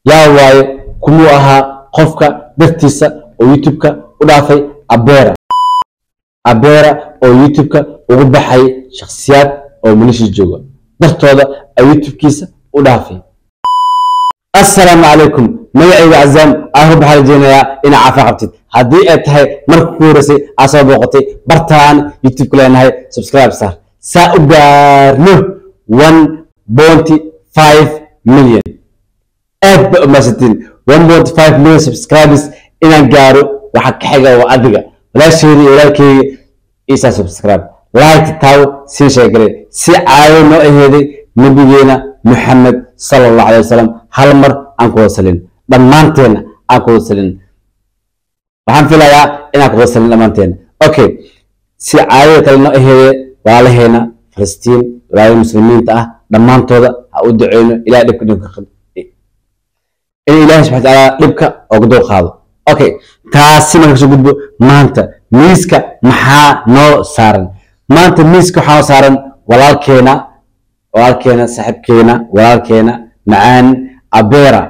Yaa waaye kumuu ahaa qofka dartiisa oo YouTube-ka u dhaafay Abera? Abera oo YouTube-ka ugu baxay shakhsiyaad oo Malaysia jooga dartooda ay YouTube-kiisa u dhaafay. Assalaamu calaykum, magacayga Cazaam ahur. Waxaan rajeynayaa inaa caafimaad qabtid. Haddii ay tahay marka ku horeysay aad soo booqatay bartaan YouTube-ka leenahay, subscribe saar saa u gaarno 1.5 million. Aad ba umahadsantiin. 1.5 million subscribers inaan gaaro waxaa ka xiga waa adiga, walaasheeda iyo walaalkeyga. Isaa subscribe, like taawo, sii sheegale si caawo noo aheeday nabigeena Muxamed sala Allahu alayh wasalam. Hal mar aan ku wada salin dhammaanteena, aan ku wada salin. Waxaan filayaa inaan ku wada salin dhammaanteena. Okay, si caadada kale noo aheede, walaalaheena Falastiin, walaalaha muslimiinta ah dhammaantooda ha u duceyno Ilahay dhibka dhibka in Ilaahay subxana watacaala dhibka oga dul qaado. Okay, taasi marka kasoo gudbo, maanta miiska maxaa noo saaran? Maanta miiska waxaa noo saaran walaalkeena, walaalkeena, saaxiibkeena, walaalkeena macaan Abera.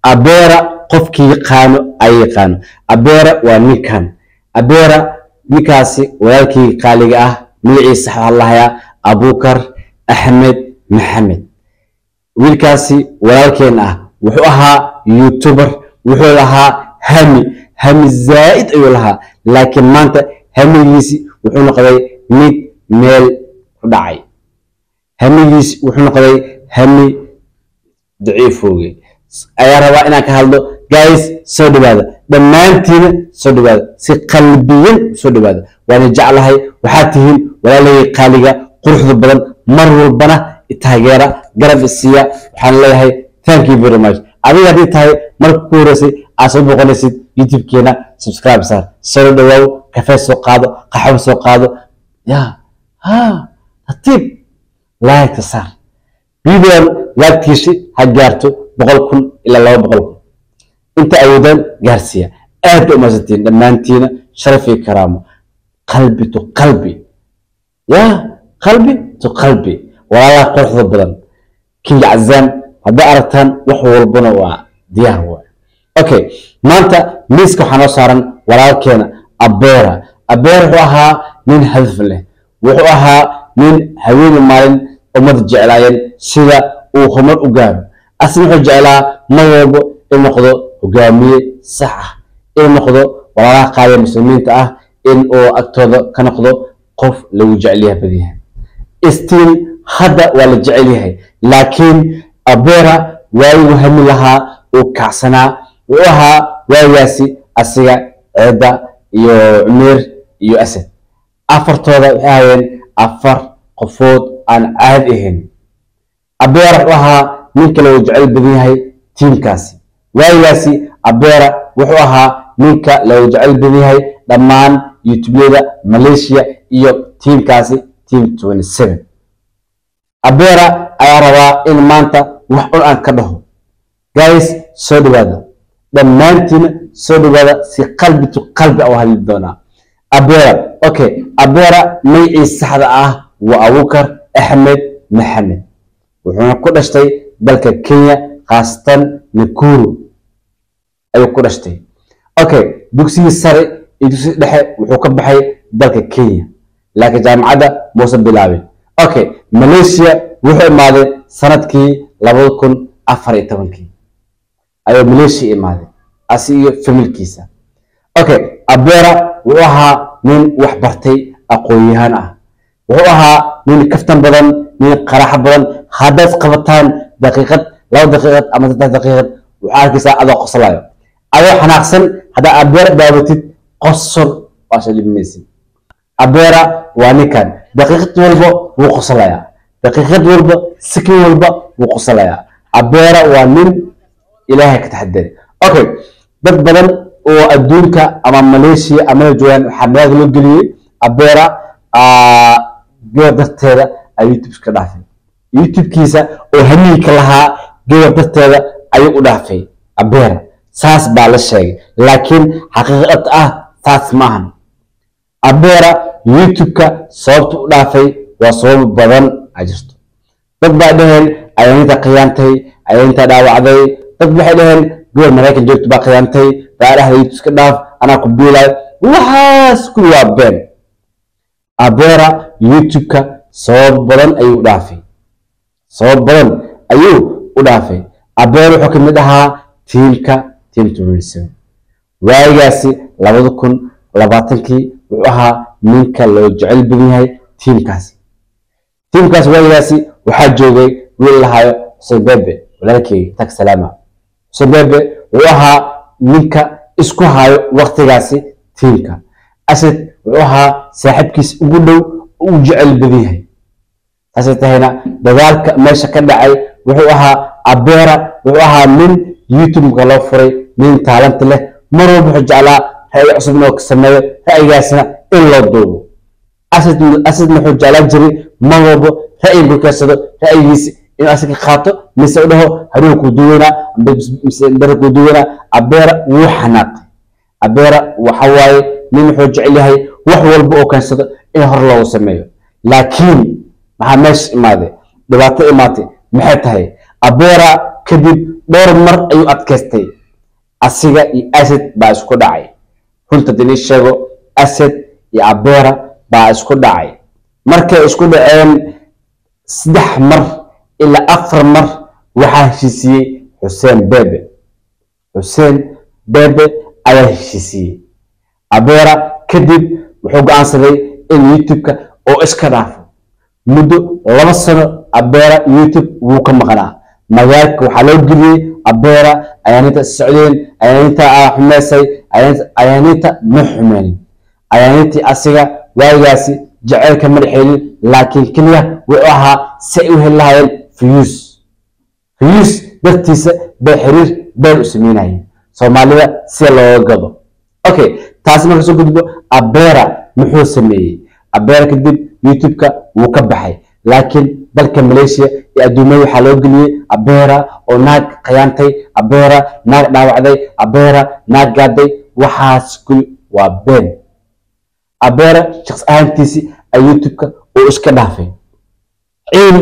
Abera qofkii yaqaano ay yaqaano. Abera waa ninkan. Abera ninkaasi walaalkii qaaliga ah, magaciisa waxaa lahayaa Abukar Axmed Maxamed. Wiilkaasi walaalkeen ah wuxuu ahaa YouTuber, wuxuu lahaa hami, hami zaa'id ayuu lahaa, laakiin maanta hamigiisi wuxuu noqday mid meel ku dhacay. Hamigiisi wuxuu noqday hami daciifooge. Ayaa rabaa inaan ka hadlo. Guys, soo dhawaada dhammaantiina, soo dhawaada, si qalbiyan soo dhawaada. Waana jeclahay, waxaad tihiin walaalahey qaaliga quruxda badan, mar walbana taageera, garab isiiya. Waxaan leeyahay thank you very much. Adiga haddii tahay marka ku horeysay aad soo boqonaysid YouTube-keena, subscribe saar, soo dhawaaw, kafee soo qaado, qaxwo soo qaado, ya ha tartiib like saar videoan. Like-tiisi ha gaarto 100,000 ilaa 200,000, inta awoodaan gaarsiiya. Aad ba umahadsantihiin dhammaantiina, sharaf iyo karaamo, qalbi to qalbi, ya qalbi to qalbi, walaalaha quruxda badan. King Cazaam hadday aragtaan wax walbana waa diyaar waay. Okay, maanta miiska waxaa noo saaran walaalkeena Abera. Abera wuxuu ahaa nin hadaf leh, wuxuu ahaa nin haweeni maalin ummada jeclaayeen sida uu horumar u gaaro. Asna wuxuu jeclaa mar walbo inuu noqdo hogaamiye sax ah, inuu noqdo walaalaha qaaliya muslimiinta ah, in uu agtooda ka noqdo qof lagu jecel yahay badanyahay. Still hadda waa la jecel yahay, laakiin Abera waayigu hami lahaa uu kacsanaa. Wuxuu ahaa waagaasi asiga, Ceedda iyo Cumeer iyo Asad, afartooda waxay ahaayeen afar qofood aan caadi ahayn. Abera wuxuu ahaa ninka lagu jecel badan yahay tiimkaasi waagaasi. Abera wuxuu ahaa ninka lagu jecel badan yahay dhammaan YouTubeyada Malaysia iyo tiimkaasi, Team 27. Abera ayaa rabaa in maanta wax un aan ka dhaho. Guys, soo dhawaada dhammaantiina, soo dhawaada, si qalbi to qalbi a u hadli doonaa Abera. Okay, Abera magaciisa saxda ah waa Abukar Axmed Maxamed, wuxuuna ku dhashtay dalka Kenya, khaasatan Nakuru ayuu ku dhashtay. Okay, dugsigii sare iyo dugsigii dhexe wuxuu ka baxay dalka Kenya, laakiin jaamacadda muusan bilaabin. Okay, Malaysia wuxuu imaaday sanadkii 2014-kii ayuu Malaysia imaaday asi iyo familkiisa. Okay, Abera wuxuu ahaa nin wax bartay, aqoon-yahaan ah. Wuxuu ahaa nin kaftan badan, nin qaraxo badan. Haddaad qabataan daqiiqad, 2 daqiiqad ama 3 daqiiqad, waxaa arkaysaa adoo qoslayo, adoo xanaaqsan. Haddaa Abera daawatid, qosol waa soo dhibimaysid. Abera waa ninkan daqiiqad walba wuu qoslayaa, daqiiqad walba, sikin walba wuu qoslayaa. Abera waa nin Ilaahay ka taxadiray. Okay, dad badan oo adduunka ama Malaysia ama joogaan waxaa magaalada loo geliyey Abera gabar darteeda ay YouTube ka dhaafay. YouTube-kiisa oo hamiika lahaa gabar darteeda ayuu u dhaafay Abera, saas baa la sheegay, laakiin xaqiiqad ah saas maahan. Abera YouTube-ka sababta u dhaafay waa sabab badan a jirto. Dad baa dhaheen ayainta khiyaantay, ayainta dhaawacday. Dad waxay dhaheen gobol Maraykan joogto baa khiyaantay, baa dhahday YouTube iska dhaaf, anaa ku biilay. Waxaas kulli waa been. Abera YouTube-ka sabab badan ayuu u dhaafay, sabab badan ayuu u dhaafay. Abera wuxuu ka mid ahaa tiimka Team 27 waagaasi 2020-kii. Wuxuu ahaa ninka loo jecel badan yahay tiimkaasi. Tiimkaasi waagaasi waxaa joogay wiil lahaayo Xuseen Bebe, walaalkeyga tag salaama. Xuseen Bebe wuxuu ahaa ninka isku hayo waqtigaasi tiimka. Asad wuxuu ahaa saaxiibkiis ugu dhow, u jecel badan yahay. Saasay tahayna dagaalka meesha ka dhacay wuxuu ahaa Abera wuxuu ahaa nin YouTube-ka loo furay, nin talent leh. Mar walba wuxuu jeclaa ra'yi cusub inuu ka sameeyo, ra'yigaasna in loo duubo. Asadna wuxuu jeclaan jiray mar walba ra'yigu keensado, ra'yigiisa inuu asaga qaato, mise u dhaho haruun kuu duwanaa mise dara kuu duwanaa. Abera wuu xanaaqay. Abera waxa waaye nin wuxuu jecel yahay wax walba oo keensado in hor loogu sameeyo. Laakiin maxaa meesha imaaday? Dhibaato imaatay maxay tahay? Abera kadib dhowr mar ayuu adkaystay. Asiga iyo Asad baa isku dhacay. Runta hadii sheego, Asad iyo Abera baa isku dhacay. Markay isku dhaceen 3 mar ilaa 4 mar, waxaa heshiisiyey Xuseen Bebe. Xuseen Bebe ayaa heshiisiyey Abera. Kadib wuxuu go'aansaday in YouTube-ka oo iska dhaafo. Muddo 2 sano Abera YouTube wuu ka maqnaa. Magaalka waxaa loo geliyey Abera Ayaaniinta socdeen, Ayaaniinta xumeysay. Ayaaniinta ma xumeynin, Ayaaniintii asiga waagaasi jaceylka ma dhexeynin, laakiin keliya wuxuu ahaa si ay u heli lahaayeen views. Views dartiisa bay xiriir been u sameynayeen Soomaalida si looga gado. Okay, taasi marka soo gudbo, Abera muxuu sameeyey? Abera kadib YouTube-ka wuu ka baxay, laakiin dalka Malaysia iyo adduunyada waxaa loo geliyey Abera oo naag khiyaantay, Abera naag dhaawacday, Abera naag gaaday. Waxaas kuli waa been. Abera shaqs ahaantiisi ay YouTube-ka oo iska dhaafay, ciil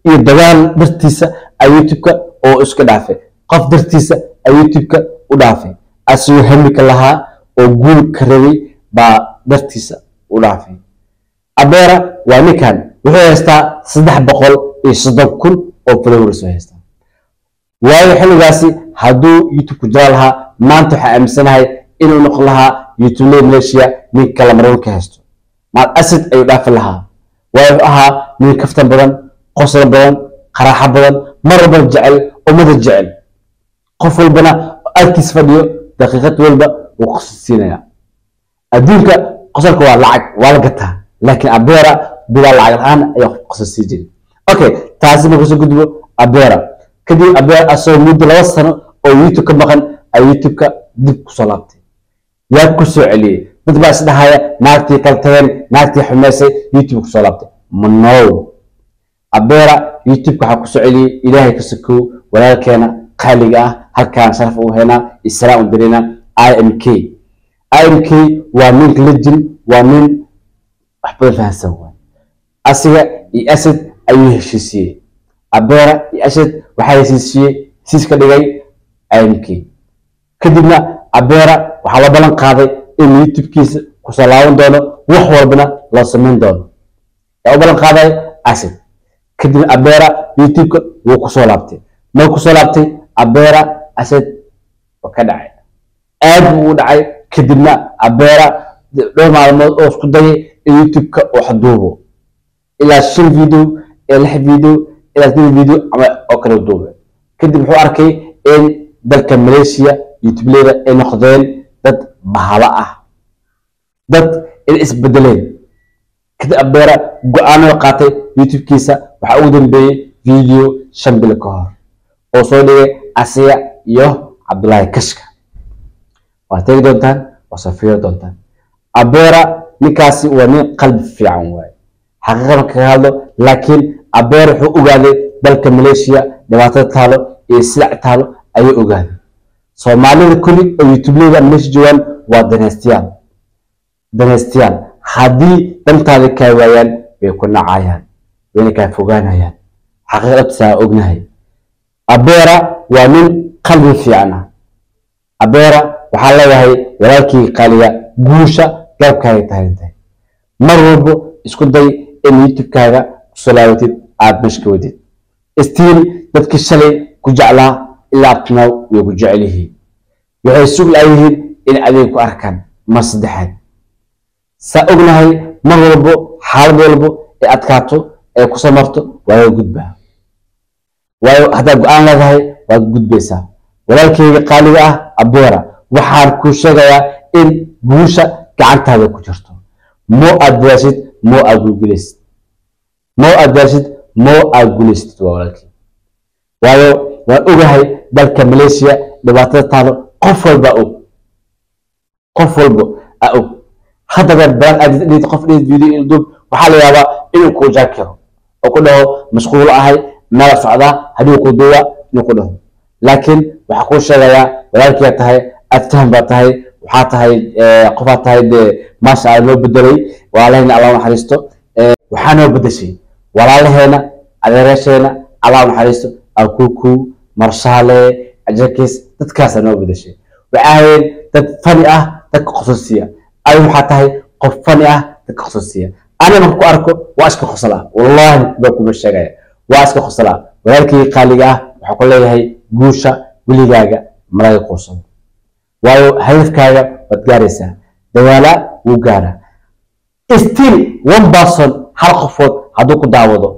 iyo dagaal dartiisa ay YouTube-ka oo iska dhaafay, qof dartiisa ay YouTube-ka u dhaafay, asigoo hamika lahaa oo guul ka rabay baa dartiisa u dhaafay. Abera waa ninkan wuxuu haystaa 330,000 oo followers oo haystaa. Waayo xilligaasi hadduu YouTube ku jira lahaa, maanta waxaa aaminsanahay inuu noqon lahaa YouTube Malaysia ninka lamaroon ka haysto. Maal Asad ayuu dhaafi lahaa. Waayo wuxuu ahaa nin kaftan badan, qosol badan, qaraaxo badan, mar walba jecel ummada, jecel qof walbana agtiis fadhiyo, daqiiqad walba wuu qosol. Adduunka qosolka waa lacag, waa la gataa, laakiin Abera bilaa lacag la-aan ayaa qof qosol sii jiray. Okay, taasi marka soo gudbo, Abera kadib, Abera asagoo muddo 2 sano oo YouTube ka maqan ay YouTube-ka dib kusoo laabtay. Yaa ku soo celiyey? Dad baa isdhahaya naagtii kala tageen, naagtii xumeysay, YouTube kusoo laabtay. Manow, Abera YouTube-ka waxaa kusoo celiyey Ilaahay ka sokow walaalkeena qaaliga ah, halkaan sharaf u haynaa, islaan u direynaa, IMK. IMK waa ninka lejin, waa nin wax badan fahansan waay. Asiga iyo Asad ayuu heshiisiyey. Abera iyo Asad waxaa heshiisiyey, heshiis ka dhigay IMK. Kadibna Abera waxaa la ballan qaaday in YouTube-kiisa kusoo laaban doono, wax walbana loo samayn doono. Yaa u ballan qaaday? Asad. Kadibna Abera YouTube-ka wuu kusoo laabtay. Markuu kusoo laabtay Abera, Asad waa ka dhacay, aad buu u dhacay. Kadibna Abera dhowr maalmood oo isku dayay in YouTube-ka uu xaduubo, ilaa 5 video, ilaa 6 video, ilaa 8 video ama oo kale duubay. Kadib wuxuu arkay in dalka Malaysia YouTube-leyda ay noqdeen dad bahalo ah, dad in isbedeleen. Kadib Abera go-aano qaatay. YouTube-kiisa waxaa ugu dambeeyey video 5 bilo ka hor oo soo dhigay asiga iyo Cabdullaahi Kashka. Waa tegi doontaan, waa soo fiiri doontaan. Abera ninkaasi waa nin qalbi fiican waaye, xaqiiqada kaga hadlo. Laakiin Abera wuxuu ogaaday dalka Malaysia dhibaatada taalo iyo silac taalo ayuu ogaaday. Soomaalida kulli oo YouTube-leyda meesha joogaan waa danaystayaal, danaystayaal. Haddii dantaada kaa waayaan way ku nacayaan, wayna kaa fogaanayaan. Xaqiiqa dhabtiisa ognahay. Abera waa nin qalbi fiican ah. Abeera waxaa leeyahay walaalkii qaaliga, guusha garabkaaga taagan tahay. Mar walbo isku day in YouTube-kaaga kusoo laabatid, aad meesha ka wadid. Still dadkii shalay ku jeclaa ilaa abtinaw way ku jecel yihiin, waxay sug laayihiin in adiga ku arkaan mar saddexaad. Saa ognahay, mar walbo xaalad walbo ee adkaato ee kusoo marto waa laga gudbaa, waayo haddaad go-aan leedahay waad gudbaysaa. Walaalkeyga qaaliga ah Abeera, waxaan kuu sheegayaa in guusha gacantaada ku jirto. Moo aad dadaashid, moo aad guulgulaysid, moo aad dadaashid, moo aad guulaysatid, waa walaalkey. Waayo waan ogahay dalka Malaysia dhibaatada taalo, qof walba og, qof walba aa og. Haddaba balan aad dhid qof dhid video in duub, waxaa la yaabaa inuu kuu jaakiro oo ku dhaho mashquulo ahay, meela socdaa, hadii ku duuba inuu ku dhaho. Laakiin waxaa kuu sheegayaa, walaalkiyaa tahay, aad faham baa tahay, waxaa tahay qofaad tahay dee maasha Allah loo bedelay. Walaalahayna Allah naxariisto, waxaa noo bedeshay walaalaheena, adeereasheena Allah naxariisto, Akuku, Marshaale, Ajakis, dadkaasaa noo bedeshay. Waxaa ahayn dad fani ah, dadka qososiya. Adiga waxaa tahay qof fani ah, dadka qososiya. Aniga marka ku arko waa iska qoslaa, wallahi baa kuma sheegaya, waa iska qoslaa. Walaalkii qaaliga ah, waxaa ku leeyahay guusha weligaaga malaga quursado, waayo hadafkaaga waad gaaraysaa. Dawaalaa wuu gaaraa. Still one person, hal qofood hadduu ku daawado,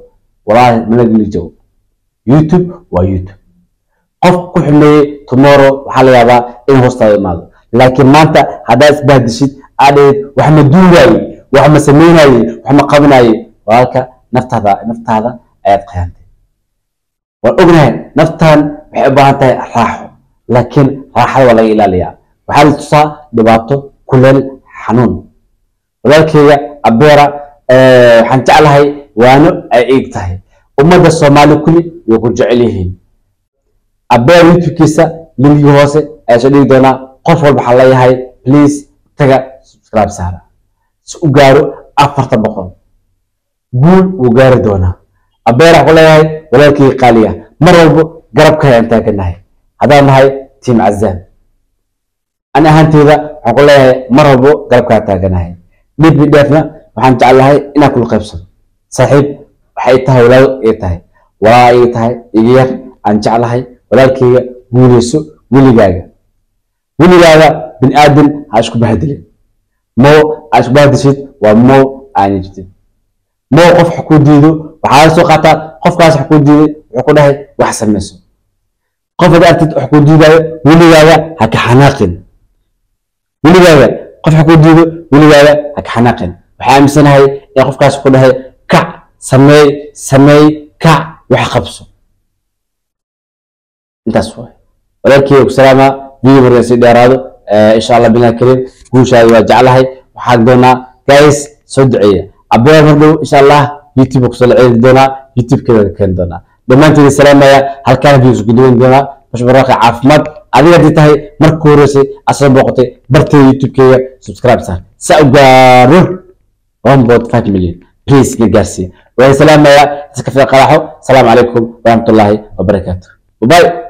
wallaahi malaga jabo. YouTube waa YouTube, qof ku xumeeyey tomorrow waxaa la yaabaa in hoostaada imaado. Laakiin maanta haddaad isbahdishid, aad dhahid wax ma duugaayey, wax ma sameynayey, wax ma qabanayey, walaalka naftaada ayaad khiyaantay. Waan ognahay naftan waxay u baahan tahay raaxo, laakiin raaxada waa laga ilaaliyaa. Waxaa la tusaa dhibaato, kuleel, xanuun. Walaalkeyga Abeera, waxaan jeclahay waano ay eeg tahay. Ummadda Soomaali kulli way ku jecel yihiin. Abeera YouTube-kiisa linkii hoose ayaa soo dhigi doonaa. Qof walba waxaa leeyahay please taga, subscribe saara si u gaaro 400. Guul wuu gaari doonaa Abeera. Waxaan ku leeyahay walaalkii qaaliga, mar walbo garabka ayaan taaganahay haddaan nahay team Cazaam. Ani ahaanteyda waxaan ku leeyahay mar walbo garabkaa taaganahay, dhib iyo dheefna waxaan jeclahay inaan kula qaybsado. Saaxiib waxay tahay, walaal ii tahay, walaal ii tahay, iga yar aan jeclahay. Walaalkeyga, guuleyso weligaaga, weligaaga bini aadan ha isku bahadilin. Moo aa isku bahadishid waa moo aanay jirtin. Moo qof wax kuu diido, waxaa la soo qaataa qofkaas wax kuu diiday, wuxuu ku dhahay wax samayso. Qof hadaad aragtid wax kuu diidayo, weligaaga ha ka xanaaqin. Weligaaga qof wax kuu diido, weligaaga ha ka xanaaqin. Waxaa aaminsanahay in qofkaas ku dhahay kac, sameey, sameey, kac, wax qabso. Intaas waay walaalkeyga, ku salaama. Video markaan sii dheeraado, insha Allah billahi karim, guushaada waa jeclahay. Waxaan doonaa guys soo duceeya Abeer. Mar dhow insha Allah YouTube kusoo la ceeli doonaa, YouTube-keeda keeni doonaa. Dhammaantiin salaamaya, halkaan video isku duwan doonaa. Bashbaraaqa caafimaad. Adiga haddii tahay marka horeysay aad soo booqatay bartayda YouTube-keyga, subscribe saar sa u gaaro 1.5 million, please na gaarsiiya. Waan salaamaya, iska fiiq qaraxo. Asalaamu calaykum waraxmatullaahi wabarakaatu. Bye.